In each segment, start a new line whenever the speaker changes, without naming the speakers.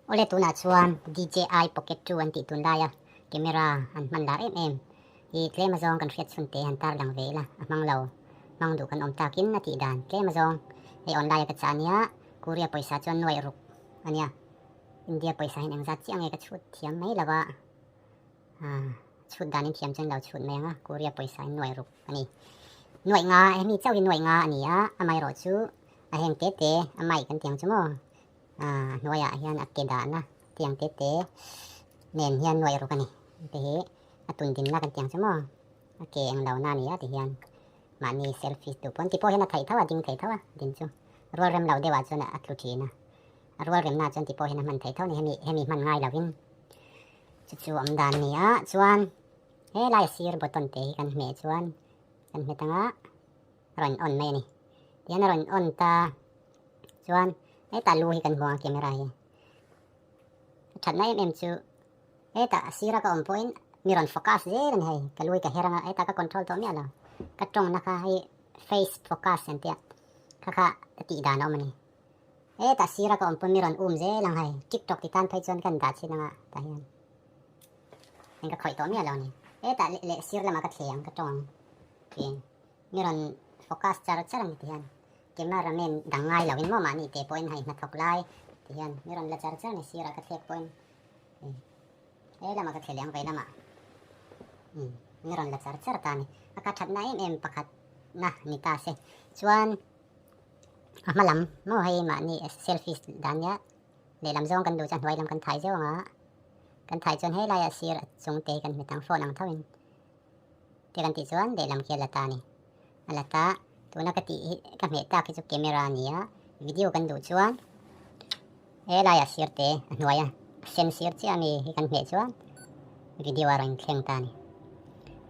Awle tunah chuan DJI Pocket 2 an tih tunlaia camera an hman lar em em hi tlem azawng kan hriat chhun te han tarlang ve ila a hmang lo hmang duh kan awm takin a tih dan tlem azawng hei online a ka chah ania Korea pawisa chuan nuaih ruk ania India pawisa hian engzat chiah nge ka chhut thiam mai lo a chhut danin thiam chuan lo chhut mai ang a Korea pawisa in nuaih ruk a ni nuaih nga hemi chauh hi nuaih nga a ni a amaherawh chu a heng te te a mic kan tih ang chu maw. A hnuaiah hian a ke dahna tiang te te nen hian nuaih ruk a ni. Hei hi a tun dinna kan tiang chu maw a ke eng lo na a ni a ti hian mahni selfie duh pawn ti pawh hian a theih tho a ding thei tho a din chu rual rem lo deuhah chuan a tlu thin a a rual remna ah chuan ti pawh hian a hman thei tho a ni hemi hemi hman ngai lovin chu chu awm dan a ni a chuan helai sir button te hi kan hmeh chuan kan hmet anga rawn on mai a ni. Tihian a rawn on ta chuan hetah lu hi kan hmu ang camera hi. A thatna em em chu hetah a sira ka awm pawhin mi rawn focus zel a ni hei. Ka lu hi ka her anga hetah ka control tawh miah lo. Ka tawngna kha hei face focus an tia kha kha ka tih dan a awm a ni. Hetah sira ka awm pawn mi rawn um zel ang hei. TikTok ti tan phei chuan kan dah chhin anga tah hian eng ka khawih tawh miah lo a ni. Hetah leh sir lamah ka thle ang ka tawng ang tiin. Mi rawn focus char char a ni ti hian camera man dang ngai lo in maw mahni teh pawhin hei hnathawk lai ti hian mi rawn la char char a ni sirah ka thlek pawhin he lamah ka thleh leh ang vei lamah umm mi rawn la char char ta a ni a ka thatna em em pakhat na ni ta se chuan a hma lam maw hei mahni selfie dan nia lehlam zawng kan duh chuan hnuai lam kan thai zeuh ang a kan thai chuan helaiah sir chung te hi kan hmet ang phone ang tho in. Te kan tih chuan lehlam khi a la ta a ni. A la ta, tuna ka tih hi ka hmeh tak hi chu camera a ni a, video kan duh chuan he laiah sir te a hnuai a, a sen sir chiah a mi hi kan hmeh chuan video a rawn thleng ta a ni.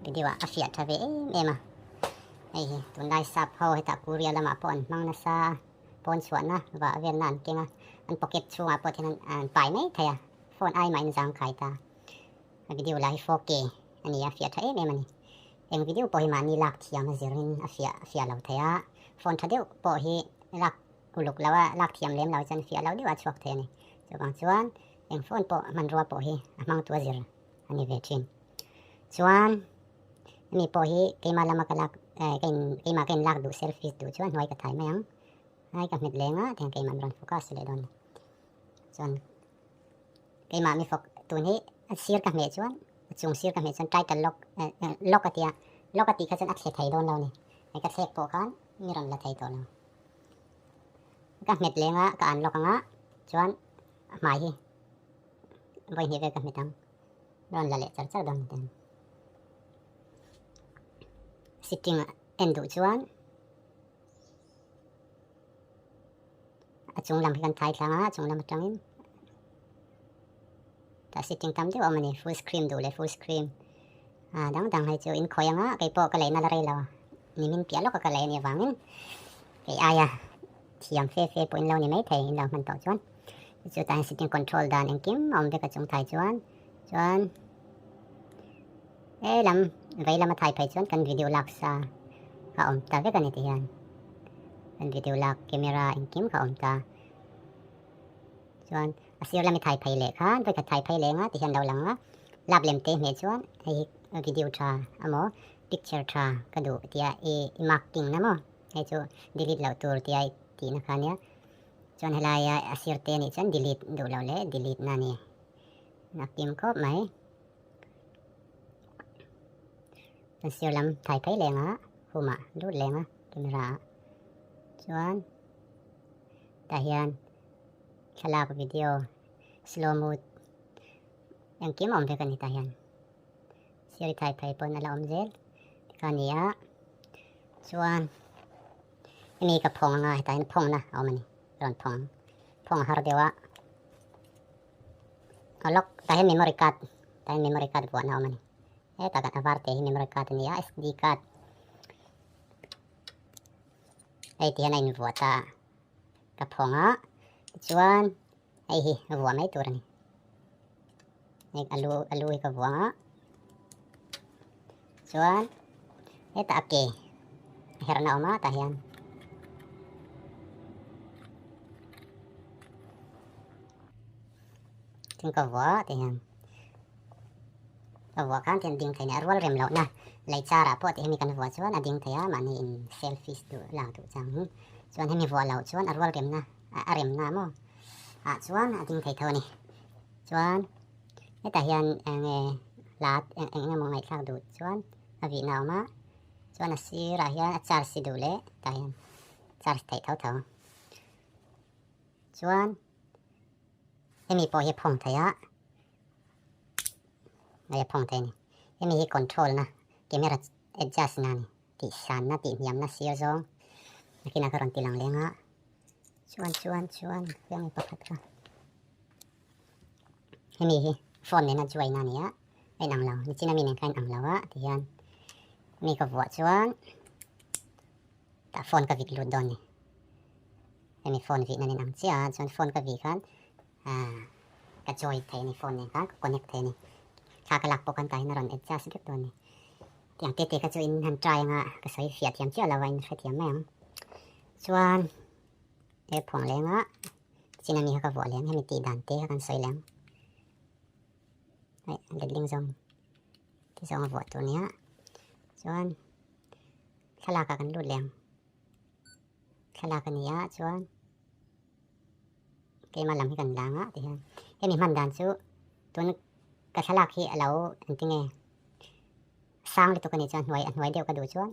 Video ah a fiah tha ve em em a, hei hi tunlai sap ho hetah Korea lamah pawh an hmang nasa a, pawn chhuahna vah velna an keng a, an pocket chhungah pawh hian an pai mai thei a, phone ai mahin zangkhai ta. A video lah hi 4K a ni a, fiah tha em em a ni. Eng video pawh hi mahni lak thiam a zirin a fiah fiah lo thei a, phone tha deuh pawh hi lak uluk lo a, lak thiam lem lo chuan fiah lo deuh a chhuak thei a ni. Chuvang chuan eng phone pawh hmanrua pawh hi a hmangtu a zir a ni ve thin. Chuan hemi pawh hi keimah lama ka lak eh ka in keimah ka in lak duh selfie duh chuan hnuai ka thai mai ang. Hnuai ka hmet leng a, tiang keimah min rawn focus leh dawn a ni. Chuan. Keimah mi fawk tun hi a sir ka hmeh chuan a chung sir ka hmeh chuan title lock lock a tia lock a tih kha chuan a thle thei dawn lo a ni hei ka thlek pawh khan mi rawn la thei tawh lo ka hmet leng a ka unlock anga chuan a hmai hi vawi hnih vel ka hmet ang rawn la leh char char dawn a ni sitting en duh chuan A chung lam hi kan thai thlang a, a chung lam atangin tah sitting tam deuh a awm a ni, full screen duh leh full screen ah dang dang hei chu in khawi anga kei pawh ka leina la rei lo nimin piah lawka ka lei a nih avangin kei aia thiam fe fe pawh in lo ni mai thei in lo hman tawh chuan chu tah hian sitting control dan engkim a awm vek a chung thai chuan chuan he lam vei lama thai phei chuan kan video lak sa a awm ta vek a ni ti hian. Kan video lak camera engkim kha a awm ta. Chuan a sir lami thai phei leh khan vawikhat thai phei leh anga ti hian lo lang a. Lap lem te hmeh chuan hei hi video tha emaw picture tha ka duh tia i marking na maw hei chu delete loh tur tia i tihna kha ania. Chuan helaia a sir te anih chuan delete duh loh leh delete na a ni. A kim khawp mai. Kan sir lam thai phei leng a humah lut leng a camera ah chuan tah hian thlalak video slow mode engkim a awm vek a ni tah hian sir i thai phei pawn a la awm zel tikha a ni a chuan hemi ka phawng anga hetah hian phawngna a awm a ni rawn phawng phawng a har deuh a. A lock tah hian memory card tah hian memory card vuahna a awm a ni hetah kan a var te hi memory card a ni a sd card hei ti hian a invuah ta a ka phawng a tichuan hei hi a vuah mai tur a ni hei a lu a lu hi ka vuah ang a chuan hetah a ke a herhna a awm a tah hian. Tin ka vuah tih hian ka vuah khan tihian ding thei a nia, a rual rem lohna lei char ah pawh tih hemi kan vuah chuan a ding thei a, mahni in selfies duh lak duh chang hi chuan hemi vuah loh chuan a rual remna a remna maw ah chuan a ding thei tho a ni. Chuan hetah hian eng nge hla eng emaw ngaihthlak duh chuan a vihna a awm a, chuan a sirah hian a charge si duh leh tah hian charge theih tho tho. Chuan hemi pawh hi a phawng thei a, hei a phawng thei a ni. Hemi hi control na camera adjust na a ni, tih san na tih hniam na sir zawng nakinah ka rawn ti lang leng a. Chuan chuan chuan hemi pakhat kha hemi hi phone nena join a ni a, a inang lo nichina mi nen kha a inang lo a tihian mi ka vuah chuan tah phone ka vit lut dawn a ni. Hemi phone vih nan inang chiah a chuan phone ka vih khan ah ka join thei a ni phone nen khan ka connect thei a ni thla ka lak pawh khan tah hian a rawn adjust vek dawn a ni tiang te te kha chu in han try anga ka sawi fiah thiam chiah lo a in hrethiam mai ang chuan he phawng lenga chin ami kha ka vuah leng hemi tih dan te kha kan sawi leng hei letling zawng ti zawng a vuah tur nia chuan thlalak ah kan lut leng. Thlalak a ni a chuan keimah lam hi kan lang a ti hian hemi hman dan chu tun ka thlalak hi a lo engtin nge sang lutuk a nih chuan hnuai a hnuai deuh ka duh chuan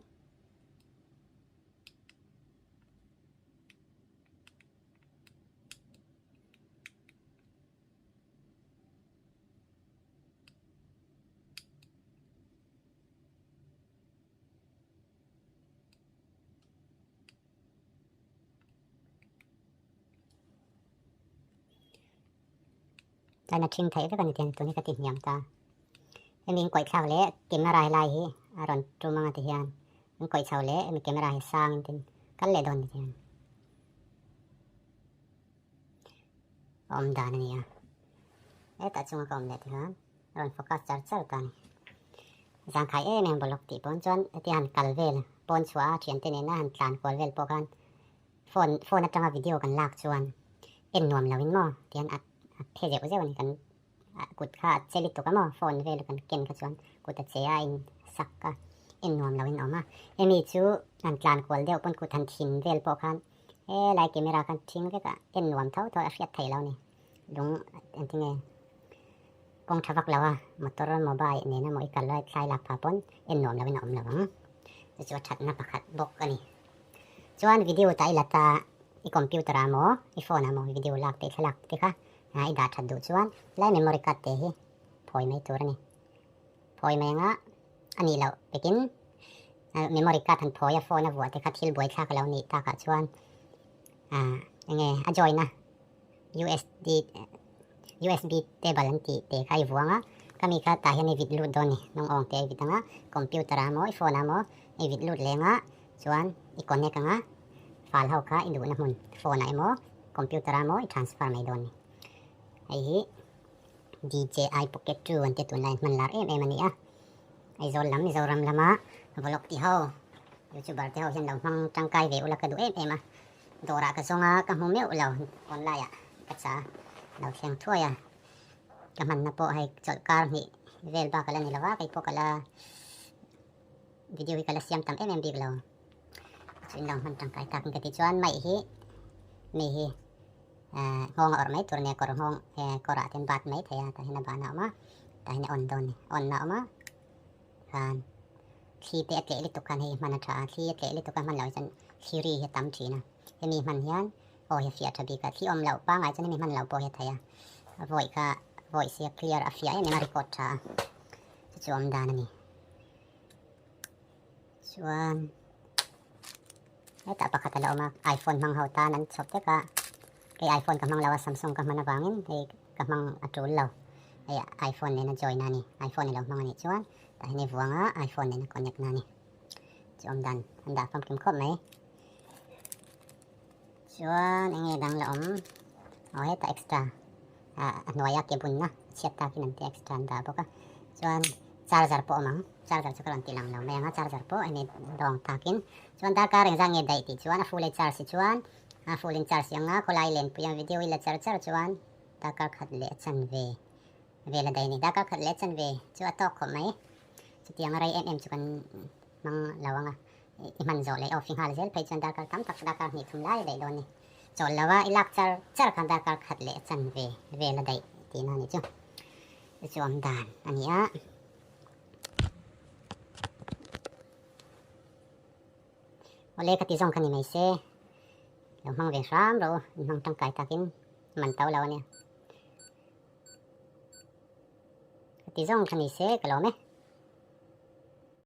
Chuan a ṭhing theih vek a ni tiang tun hi ka ti hniam ta. Hemi in kawih thlak leh camera helai hi a rawn tum anga ti hian in kawih chho leh hemi camera hi sang in tin kal leh dawn ni tiang a awm dan a ni a. Hetah chunga ka awm leh ti khan a rawn focus char char ta a ni. Zangkhai em em bawlhawk tih pawn chuan hetia han kal vel pawn chhuah a thiante nena han tlan kual vel pawh khan phone phone atanga video kan lak chuan en nuam lo in maw tihian a a phe zeuh zeuh a ni kan kut kha a che lutuk a maw phone vel kan ken kha chuan kut a che a in sak a en nuam lo in a awm a hemi chu han tlan kual deuh pawn kut han thin vel pawh khan helai camera khan thing vek a en nuam tho tho a hriat theih lo a ni lung engtinge. Kawng tha vak lo a, motor mobile nena maw i kal lai thlai lak pha pawn en nuam loin a awm lo ang. Chu chu a thatna pakhat bawk a ni. Chuan video ta i la ta, i computer ah maw, i phone ah maw video lak te i thlalak te kha i dah that duh chuan lai memory card te hi phawi mai tur a ni. Phawi mai anga a nih loh pekin memory card han phawi a phone a vuah te kha thil buaithlak a lo nih takah chuan enge a join a. USD USB table an tih te kha i vuang a, ka mi kha tah hian i vit lut dawn ni, hnung awng te i vit ang a, computer ah maw i phone ah maw i vit lut leng a, chuan i connect ang a, file ho kha i duhna hmun phone ah emaw computer ah maw i transfer mai dawn ni. Hei hi DJI Pocket 2 an tia tunlai hman lar em em a ni a, Aizawl lam Mizoram lama vlog ti ho youtuber te ho hian lo hmang tangkai ve ula ka duh em em a. Dawrah ka zawng a, ka hmu meuh lo, online ah ka cha lo thleng thuai a, ka hmanna pawh hei chawlh kar hnih vel bak a la ni lo a, kei pawh ka la video hi ka la siam tam em em bik lo, chu in lo hman tangkai tak in ka ti chuan maih hi mi hi nghawng a awrh mai tur nia kawr nghawng kawrah te bat mai thei a tah hian a bahna a awm a tah hian a on dawn a ni on na a awm a khan thli te a tleh lutuk khan hei hman a tha a, thli a tleh lutuk a hman loh hi chuan thli ri hi a tam thin a, hemi hman hian aw hi a fiah tha bik a, thli awm loh pangngai chuan hemi hman loh pawh hi a thei a, a vawi kha voice hi a clear a fiah em em a record tha a, chu chu awm dan a ni. Chuan hetah pakhat a la awm a, iPhone hmang ho tan an chhawp vek a, kei iPhone ka hmang lo a Samsung ka hman avangin hei ka hmang a tul lo, hei iPhone nena join a ni, iPhone i lo hmang a nih chuan tah hian i vuang a iPhone nena connect na a ni, chu awm dan an dah famkim khawp mai. Chuan eng nge dang la awm, aw hetah extra a hnuaia ke bunna chhiat takin an ti extra an dah bawk a chuan charger pawh a awm ang charger chu ka rawn ti lang lo mai ang a charger pawh hemi dawng takin chuan darkar engzah nge daih tih chuan a full a charge si chuan a full in charge si ang a khawlai lenpui ang video i la char char chuan Darkar khat leh a chanve vel a daih a ni. Darkar khat leh a chanve chu a tawk khawp mai. Chutiang a rei em em chu kan hmang lo ang a, i hman zawh leh off i nghal zel phei chuan darkar tam tak darkar hnih thum lai a daih dawn a ni. Chawl lo a, i lak char char khan darkar khat leh a chanve vel a daih tihna a ni chu. Chu chu awm dan a ni a. Awle ka ti zawng kha ni mai se, lo hmang ve hram rawh u, in hmang tangkai takin man to lo a nia. Ka ti zawng kha ni se ka lawm e.